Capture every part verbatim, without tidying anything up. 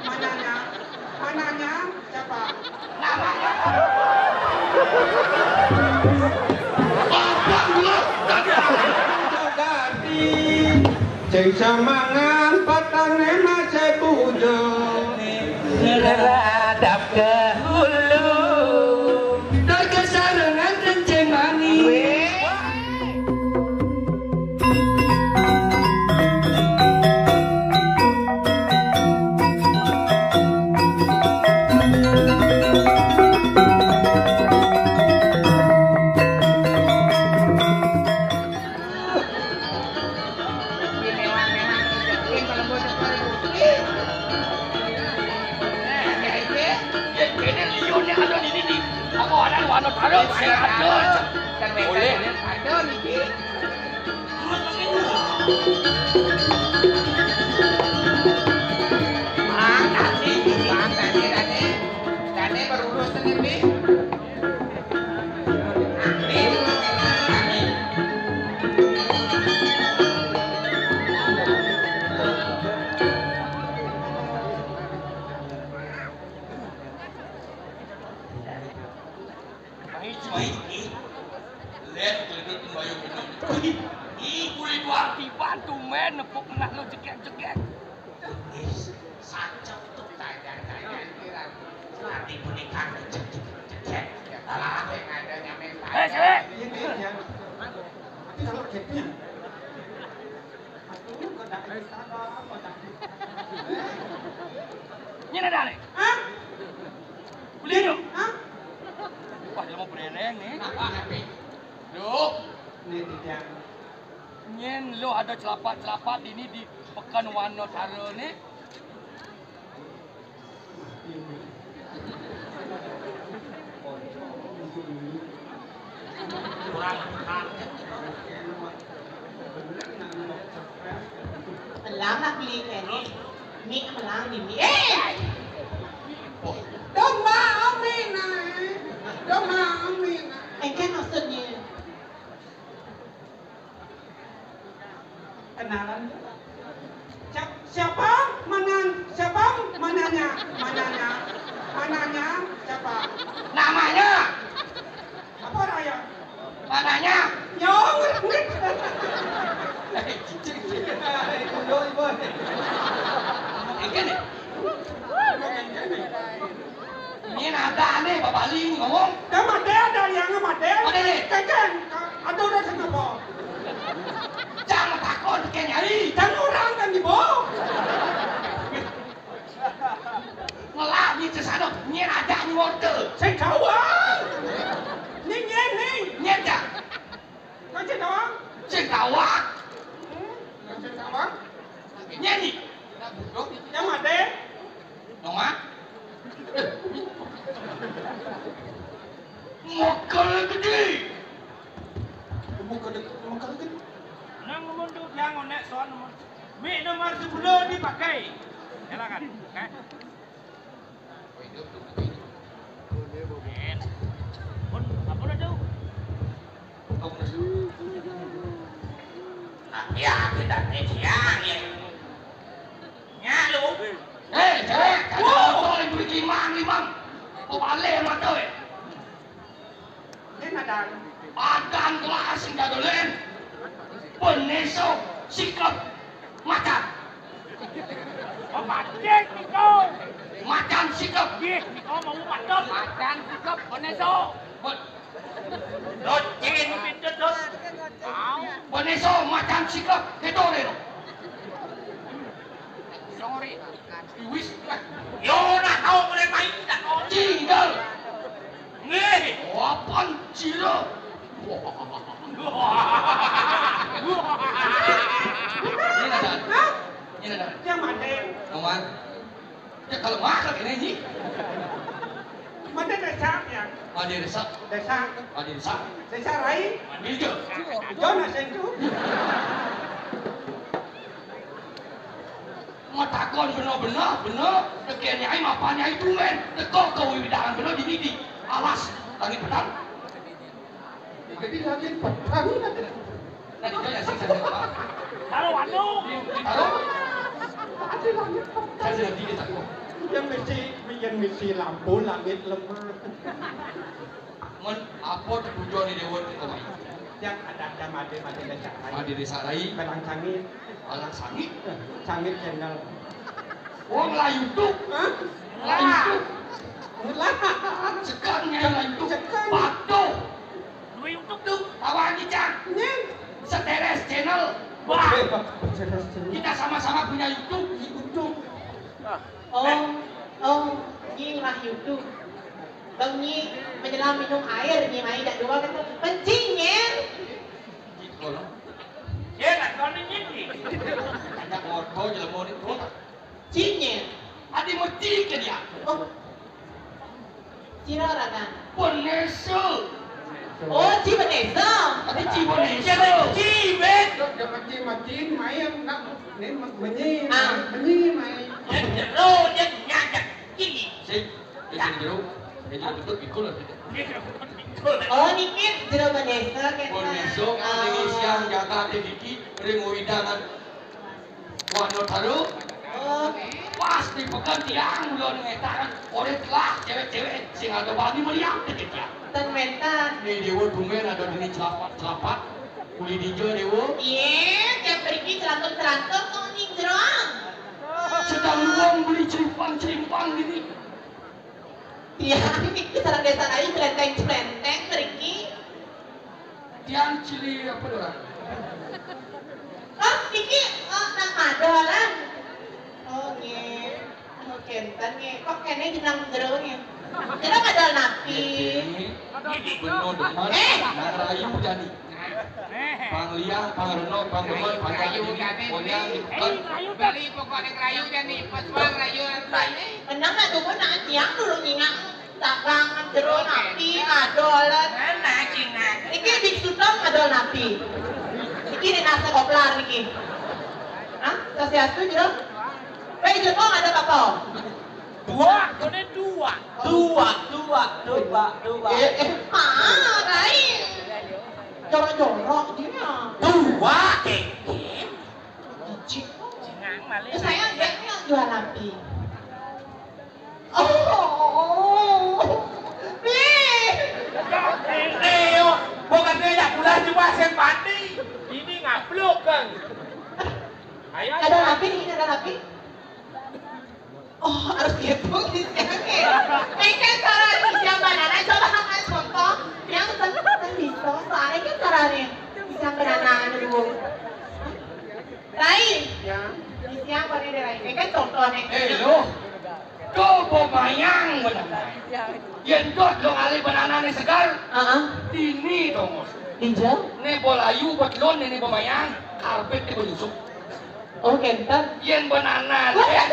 Mananya? Mananya siapa? Sing semangan patane masih bujur. Neradap ke hulu. Dari kesarengan kencing manis. Boleh. Baik, baik, ih. Len, kredit pembayar benar. Ih, ih, kulit luar tiban tuh, men, nepuk kena lo jegek-jegek. Ih, sancep tuh, tayan-tayan, nanti punika jegek-jegek. Alah, yang ada nyampe. Eh, cewek. Ini, ya. Tapi kalau gitu, aduh, kok tak ada apa, tak ada. Ini ada, Lek. Hah? Beli yuk. Hah? Wah, dia mau bereleng nih. Apa, apa? Duh. Ini tidak. Nyen lo ada celapat-celapat ini di Pekan Wanatara nih. Kurang. Melang lah beli kene. Mi melang di mi. Eh! Domba Amina. Domba Amina. Engke maksudnya. Kenalan. Siap-, siapa? Manan-, siapa? Mananya? Mananya? Mananya? Siapa? Namanya. Apa raya? Mananya? Yo, ngerti. Ini ada nih, Bapak Ling ngomong. Kan mate ada yang mate. Mate nih. Keken, aduh, udah kenapa? Jangan takut, keken nyari. Jangan orang kan dibawa. Ngelak ni sesana, nyen aja ni wortel. Saya kawan. Ni nyen ni. Nyen dah. Kau cek kawan? Cek kawan. Hmm? Kau cek kawan? Nyen ni. Yang mate. Nonga. Mokal gede. Mokal gede. Mokal gede. Nang mundur yang onek soal mundur. Mik nomor sepuluh dipakai. Silakan. Oke. Men. Pun, apa udah jauh? Nah, ya, kita nih siang ya. Nya lu. Eh, cewek, ada motor yang beli kimang, kimang. Kok balik motor ya? Ini madan. Madan kelas sing jago len. Peneso sikep macan. Oh, macan niko. Macan sikep. Ih, niko mau macan. Macan sikep peneso. Dot, dot, cingin pintu, dot. Mau. Peneso macan sikep. Keto deh lo. Songori. Iwis. Yo, nak tahu boleh main, tak tahu. Tinggal. Nggih. Wapan cira. Ini ada. Hah? Ini ada. Yang mana? Nomor. Ya, kalau masak ini, ini. Mana desa, ya? Mana desa? Desa. Mana desa? Desa Rai. Mana itu? Jona Sendu. Matakon bener-bener, bener. Teke nyai, mapan nyai tulen. Teko ke wiwidangan bener di, di alas langit petang. Jadi lagi petang. Nah, itu ya sih, saya lupa. Taruh anu. Taruh. Anu, Saya jadi dia tak kuat. Yang mesti, yang mesti lampu langit lemah. Mun apa tujuan ni dewa tu, Mai? Yang ada-ada made-made desa lain. Made desa lain. Balang sangit. Balang sangit? Eh, sangit channel. Oh, ngelah YouTube. Hah? Ngelah YouTube. Ngelah. Sekarang ngelah YouTube. Sekarang. Patuh. Dua YouTube tu. Tawa lagi, Cang. Nyen. Seteres channel. Wah. Eh, Pak, Seteres channel. Kita sama-sama punya YouTube. YouTube. Oh, oh, nyi lah YouTube. Bang nyi menyelam minum air, nyi mai jak dua kata, "Kencing, Nyen." Gitu lah. Ya, nak kau ni nyit ni. Banyak motor jelema ni tu. Cing, Nyen. Adi mesti ke dia. Oh. Cira rakan. Bonesa. Oh, Ci Bonesa. Adi Ci Bonesa. Jangan Ci, Ben. Jangan Ci, Ci, main nak ni menyi, ah, menyi, main. Dia jero, dia nyajak. Ini. Si, di sini jero. Ini betul, betul lah. Oh, niki jero Bonesa, kan? Bonesa, kan, ini siang jaga di Diki, ring uidangan. Wano taru. Oh. Pas di pekan tiang, udah ngetaran. Oleh telah cewek-cewek, sing ada bagi meriam ke tiang. Ten mentan. Ni dewa tumben ada di celapak-celapak. Kuli dija, dewa. Iya, tiap pergi celantung-celantung, kok ning jero. Sedang luang beli celimpang-celimpang gini. Tiang niki sareng desa rai celenteng-celenteng mriki. Tiang cili apa tu, Ran? Oh, niki, oh, nak madolan. Oh, nggih. Oh, kenten nggih. Kok kene jeneng jero nggih? Jero madol napi? Nggih, nggih. Bener demen. Eh! Nang rayu jani. Pang liang, pang reno, pang demen, pang rayu, jani, pokoknya. Beli pokoknya rayu jani, pesuang rayu, rayu. Menang nak tunggu nak tiang dulu nyingak dagang jero napi, madol. Mana cingak? Iki di Sutong madol napi. Iki di nasi koplar iki. Hah? Sasiastu jero? Baik, jero ada apa? Dua, kone dua. Dua, dua, dua, dua. Eh, eh. Ah, lain. Jorok-jorok dia. Dua, eh. Cicik. Cingak malih. Saya enggak yang jual napi. Oh. Nih. Ini yo, bukan dia yang pulang cuma sing mati. Ini ngablok kan. Ayo. Ada napi nih, ada napi. Oh, harus gitu, isian. Engke cara isian banana, coba makan contoh. Yang ten, ten bisa, soalnya kan caranya isian banana dulu. Rai. Ya. Isian apa nih, Rai? Ini kan contoh nih. Eh, lo. Coba bayang benar. Yen dot lo ngalih banana nih segar. Heeh. Ini, Tongos. Injil? Nih, bolayu buat lo nih, nih, pemayang. Karpet nih, penyusup. Oh, kenten. Yen benanan, ya.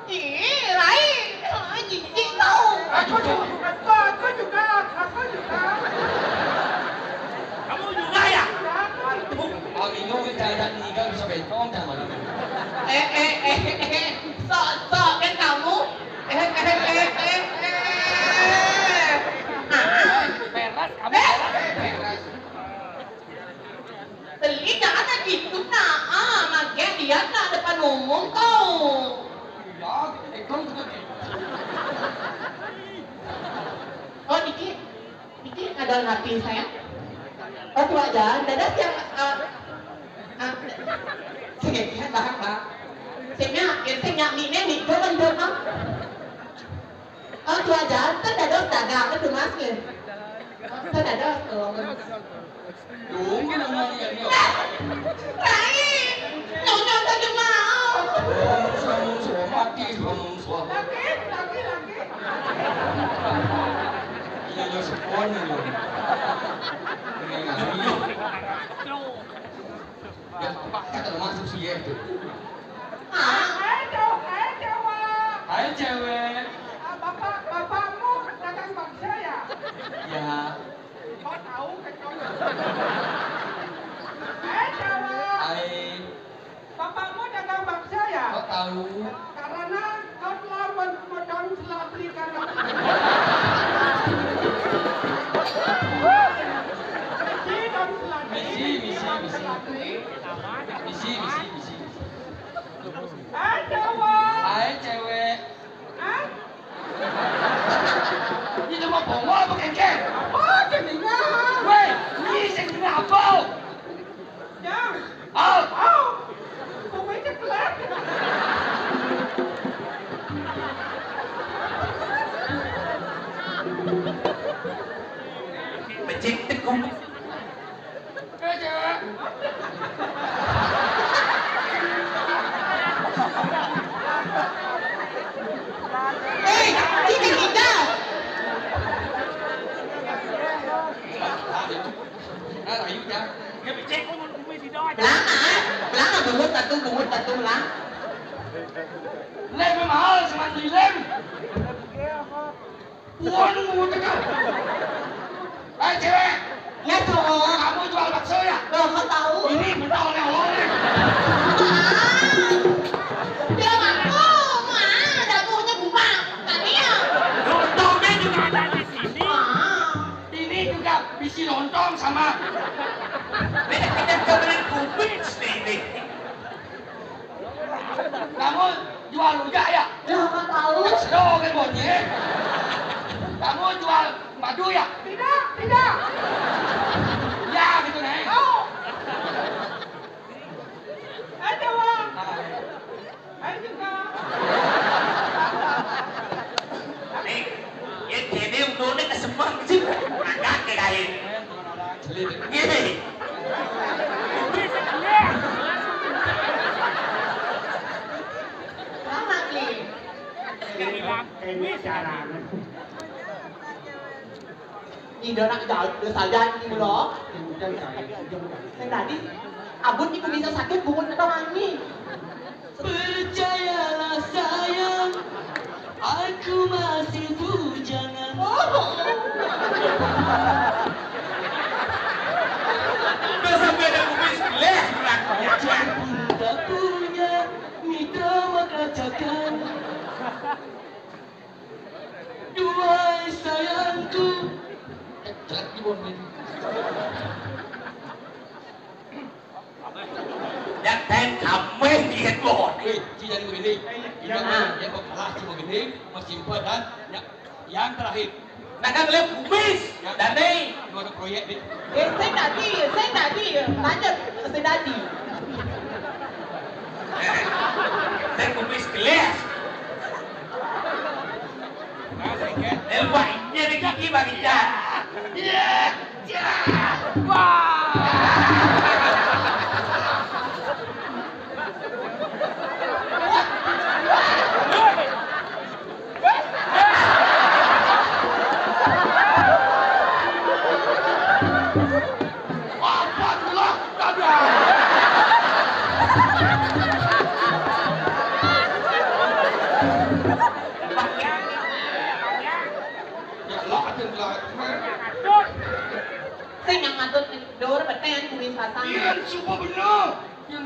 Ih, lain. Oh, jijik tau. Aku juga, aku, aku juga, aku juga. Kamu juga ya? Aku. Aminyo kita ada tiga bisa bentong sama dia. Eh, eh, eh, eh. Sok, sok kan kamu. Eh, eh, eh, eh, eh. Ah. Beres, kamu beres. Beres. Beli jangan gitu, nak. Ah, makin dia nak depan umum kau. Iya, itu juga gitu. Oh, niki, niki ada napi saya. Oh, tua jalan, dadah siang, ah, ah, sengit ya, bahang, bah. Sengit, sengit, ini, ini, itu kan, itu kan. Oh, tua jalan, kan dados dagang, kan, Mas, nggih. Kan dados, oh. Dong, nang mari ya, ya. Rai, nyonya saja mau. Kamu semua mati, kamu semua. Lagi, lagi, lagi. Iya, ya, semuanya, ya. Ini, ini. Ya, apa kata masuk sih, ya, itu? Ah, hai, cowok, hai, cowok. Hai, cewek. Ah, bapak, bapakmu dagang bakso, ya? Ya. Kau tahu kan kau? Eh, Jawa. Hai. Bapakmu dagang bakso ya? Kok tahu? Karena kau telah men-, modon selatri karena misi don selatri. Misi, misi, misi. Selatri. Misi, misi, misi, misi. Lu tatu bungut tatu lah. Lem mahal sama beli lem. Puan bungut tatu. Eh, cewek. Ya, cowok. Kamu jual bakso ya? Loh, kok tahu? Ini minta oleh-oleh. Dia ngaku, mah, dapurnya buka. Katanya. Lontongnya juga ada di sini. Ah. Ini juga bisi lontong sama. Beda kita beli kumis nih, nih. Kamu jual rujak ya? Ya, nggak tahu. Kesel kan bosnya. Kamu jual madu ya? Tidak, tidak. Ya, gitu, Neng. Oh. Ada, Bang. Hai juga. Nih, ya, jadi undurnya ke semua gitu. Agak ke kain. Gini. Selamat nih. Ini caranya. Ida nak jauh, dia saja ini mula. Sing tadi, abut iku bisa sakit bungut atau mani. Percayalah sayang, aku masih bujangan. Oh. Udah sampai ada kumis, leh, pacar pun tak punya, mitra maka cakap. Duhai sayangku. Eh, jelek nih, Bon, ini. Yang ten kami dia, Bon. Weh, ci jadi begini. Iya, ah. Dia kok kalah cuma begini, masih empat dan yang, yang terakhir. Nah, kan lihat kumis. Ya. Dan nih, lu ada proyek, nih. Eh, saya tadi, saya tadi. Lanjut, saya tadi. Saya kumis gelas. Nah, saya kan. Eh, wah, ini ada gigi bagi Jan. Iya. Iya. Wah. Sing yang ngatut dur beten kumis pasang. Iya, sumpah bener. Yang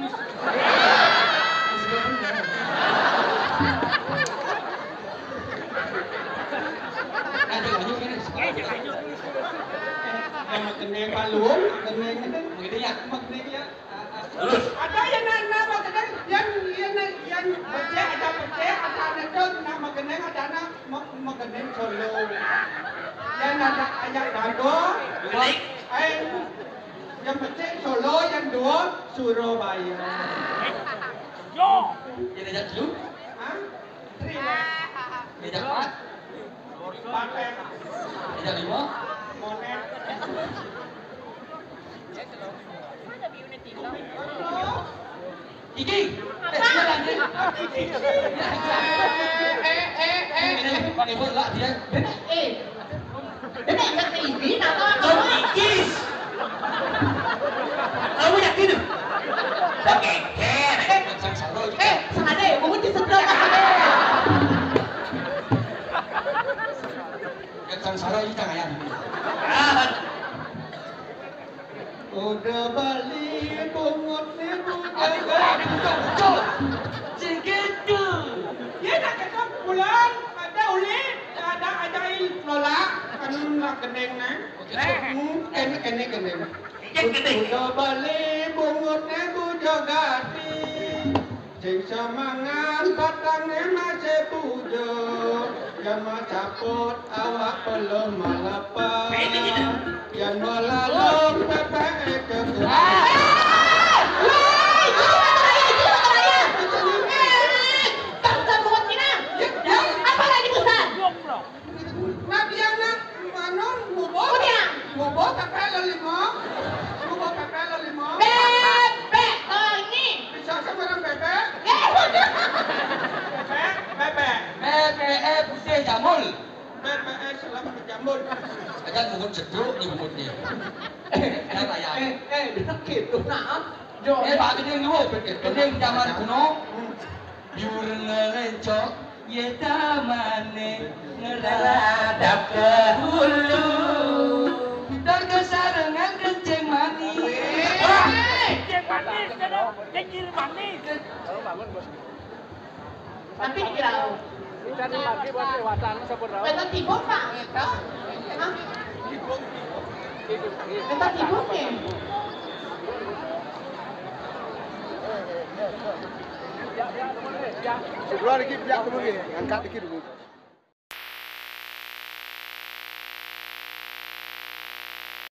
makan yang palung, makan yang ini. Begitu ya, makan yang ya. Terus? Ada yang nak, nak makan yang, yang, yang pecah, ada pecah, ada anak tu, nak makan yang, ada anak, mak-, makan yang solo. Yang ada ayak dado. Baik. Eh, yang pecah solo, yang dua Surabaya. Yo. Yang ada dulu? Hah? Tri, Wan. Yang ada empat? Paten. Yang ada lima? Monet. Iki. Eh, dia lagi. Iki. Eh, eh, eh, eh. Ini, ini, ini, lah dia. Eh. Dia ingat ke ini, apa? Kau kikis. Kamu yakin? Pakai ker. Eh, eh, sengaja ya, bungut disedot. Yang sangsara ini tangan. Ah. Udah balik bungut nih, bungut. Aduh, aduh, betul, betul. Segitu. Ya, nak kata pulang, ada ulin, ada ajaib nolak, kan nak keneng, nah. Hmm, kene, kene, kene. Udah balik bungut nih, bujur gati. Sing semangat batangnya masih bujur, yang mau caput awak belum melepas. Yang mau lalu pepek itu. Ah! Woi, gila, gila, gila. Eh, bangsa bungut Minang. Ya, ya. Apa lagi, Busan? Nah, dia nak, anu, ngubuh. Ngubuh dia. Ngubuh pepek lo lima. Ngubuh pepek lo lima. Bebek, Tony. Bisa sama orang bebek? Eh, udah. Bebek, bebek. Bebek, eh, putih jamul. Bebek, eh, selamat jamul. Aja bungut seduk ni bungutnya. Eh, eh, eh, eh, gitu, nah. Eh, Pak Gending dulu, Gending zaman kuno. Biur ngelencok, ye tamane ngeradap ke hulu. Dar kesarengan kencing manis. Kencing manis, kencing manis. Tapi kira. Kita dipakai buat lewatan, sabun rawa. Kita tibuk, Pak. Hah? Kita tibuk ya? Keluar dikit, biar kemudian angkat dikit dulu.